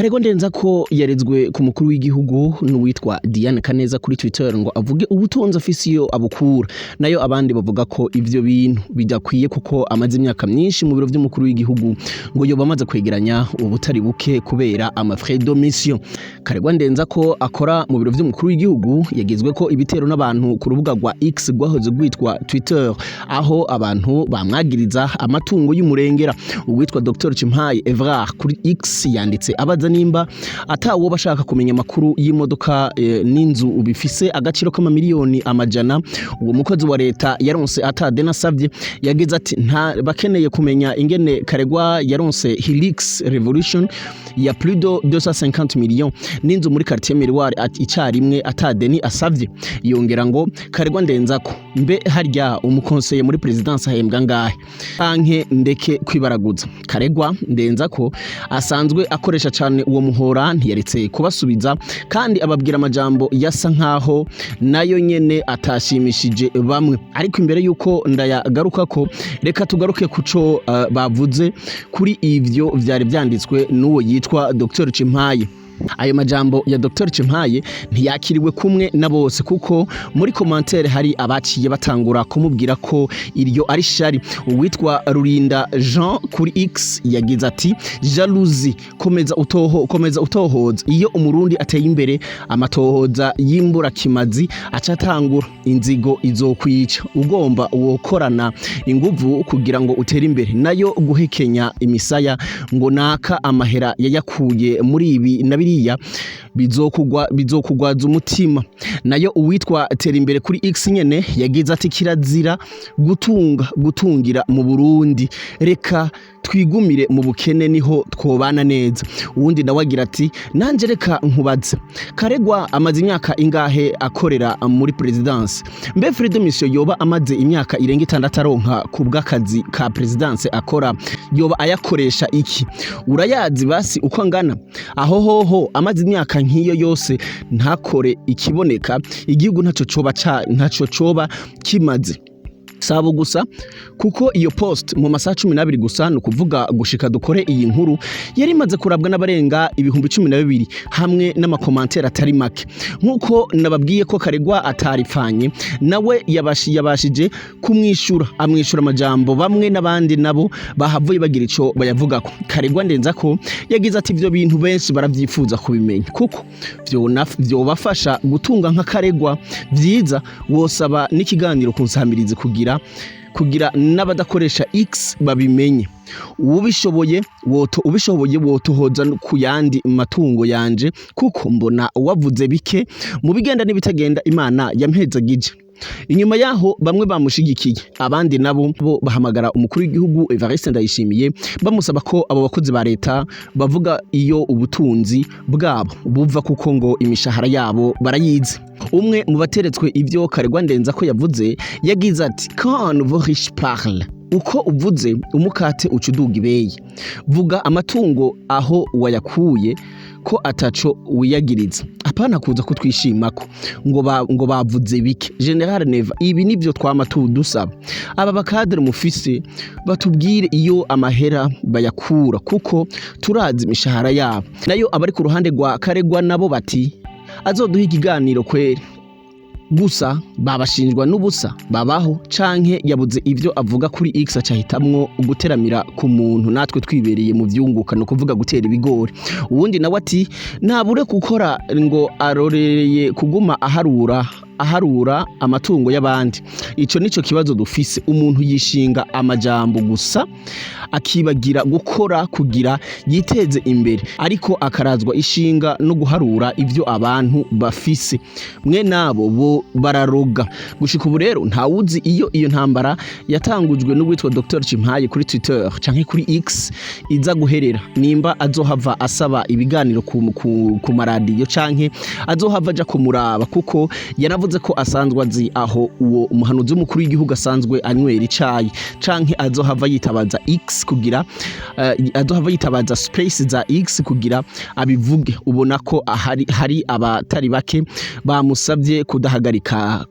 Karego Ndenzako yarezwe ku mukuru w'igihugu n'uwitwa Diane Kaneza kuri Twitter ngo avuge ubutunzi afise iyo abukura. Nayo abandi bavuga ko ivyo bintu bidakwiye kuko amaze imyaka myinshi mu biro vy'umukuru w'igihugu, ngo yoba amaze kwegeranya ubutari buke kubera ama frais de mission. Karegwa Ndenzako akora mu biro vy'umukuru w'igihugu yagizwe ko ibitero n'abantu ku rubuga rwa X rwahoze rwitwa Twitter, aho abantu bamwagiriza amatungo y'umurengera. Uwitwa Dr Chimpaye Evrard kuri X yanditse abaza nimba atawo bashaka kumenya amakuru y'imodoka n'inzu bifise agaciro k'amamiliyoni amajana uwo mukozi wa leta yaronse atadena asavye. Yagize ati: "Nta bakeneye kumenya ingene Karegwa yaronse Hilux Revolution ya plus de 250 millions n'inzu muri quartier Miroir icarimwe atadeni asavye?" Yongera ngo: "Karegwa Ndenzako, mbe harya umu conseiller muri présidence ahembwa ngahe? Canke ndeke kwibaraguza?" Karegwa Ndenzako asanzwe akoresha cane uwo muhora ntiyaretse kubasubiza, kandi ababwira amajambo yasa nkaho nayo nyene atashimishije bamwe. Ariko imbere yuko ndayagaruka ko, reka tugaruke kuco bavuze kuri ivyo vyari vyanditswe n'uwo yitwa Dr Chimpaye. Ayo majambo ya Dr Chimpaye ntiyakiriwe kumwe na bose, kuko muri commentaire hari abaciye batangura kumubwira ko iryo ari shari. Uwitwa Rurinda Jean kuri X yagize ati: "Jalousie, komeza utoho, komeza utohoza. Iyo umurundi ateye imbere, amatohoza y'imburakimazi acatangura. Inzigo izokwica. Ugomba wokorana inguvu kugira ngo utere imbere, nayo guhekenya imisaya ngo naka amahera yayakuye muri ibi na biriya bizokugwaza umutima." Nayo uwitwa Tera Imbere kuri X nyene yagize ati: "Kirazira gutunga gutungira mu Burundi, reka twigumire mu bukene niho twobana neza." Uwundi nawe agira ati: "Nanje reka nkubaze, Karegwa amaze imyaka ingahe akorera muri présidence? Mbe frais de mission yoba amaze imyaka irenga 6 aronka ku bw'akazi ka présidence akora, yoba ayakoresha iki? Urayazi basi uko angana? Aho hoho amaze imyaka nk'iyo yose ntakore ikiboneka, igihugu ntaco coba kimaze." Sabo gusa, kuko iyo post mu masaha 12 gusa, ni ukuvuga gushika dukore iyi nkuru, yari imaze kurabwa n'abarenga 12,000 hamwe n'ama commentaires atari make. Nk'uko nababwiye ko Karegwa ataripfanye, nawe yabashije kumwishura, amwishura amajambo bamwe n'abandi nabo bahavuye bagira ico bayavugako. Karegwa Ndenzako yagize ati: "Ivyo bintu benshi baravyifuza kubimenya kuko vyobafasha gutunga nka Karegwa. Vyiza wosaba n'ikiganiro ku nsamirizi kugira n'abadakoresha X babimenye. Ubishoboye wotohoza ku yandi matungo yanje, kuko mbona wavuze bike mu bigenda n'ibitagenda Imana yampezagije." Inyuma yaho bamwe bamushigikiye, abandi nabo bo bahamagara umukuru w'igihugu Evariste Ndayishimiye bamusaba ko abo bakozi ba leta bavuga iyo ubutunzi bwabo buva, kuko ngo imishahara yabo barayizi. Umwe mu bateretswe ivyo Karegwa Ndenzako yavuze yagize ati: "Quand vos riches parlent, uko uvuze umukate uca uduga ibeyi. Vuga amatungo aho wayakuye ko ataco wiyagiriza, apana kuza kutwishimako ngo bavuze bike. Général Neva, ibi nivyo twama tudusaba. Aba ba cadres mufise batubwire iyo amahera bayakura, kuko turazi imishahara yabo." Nayo abari ku ruhande rwa Karegwa nabo bati: "Azoduha ikiganiro kweri, gusa babashinjwa n'ubusa babaho, canke yabuze ivyo avuga kuri X acahitamwo guteramira ku muntu, natwe twibereye mu vyunguka, no kuvuga gutera ibigori." Uwundi nawe ati: "Ntabure gukora ngo arorereye kuguma aharura aharura amatungo y'abandi. Ico nico kibazo dufise, umuntu yishinga amajambo gusa akibagira gukora kugira yiteze imbere, ariko akarazwa ishinga no guharura ivyo abantu bafise. Mwe nabo bo bararoga." Gushika ubu rero ntawuzi iyo iyo ntambara yatangujwe n'uwitwa Dr Chimpaye kuri Twitter canke kuri X iza guherera, nimba azohava asaba ibiganiro ku maradiyo canke azohava aja kumuraba, kuko yanavuze ko asanzwe azi aho uwo umuhanuzi w'umukuru w'igihugu asanzwe anywera icayi, canke azohava yitabaza X kugira azohava yitabaza space za X kugira abivuge. Ubona ko hari abatari bake bamusabye kudahagarika.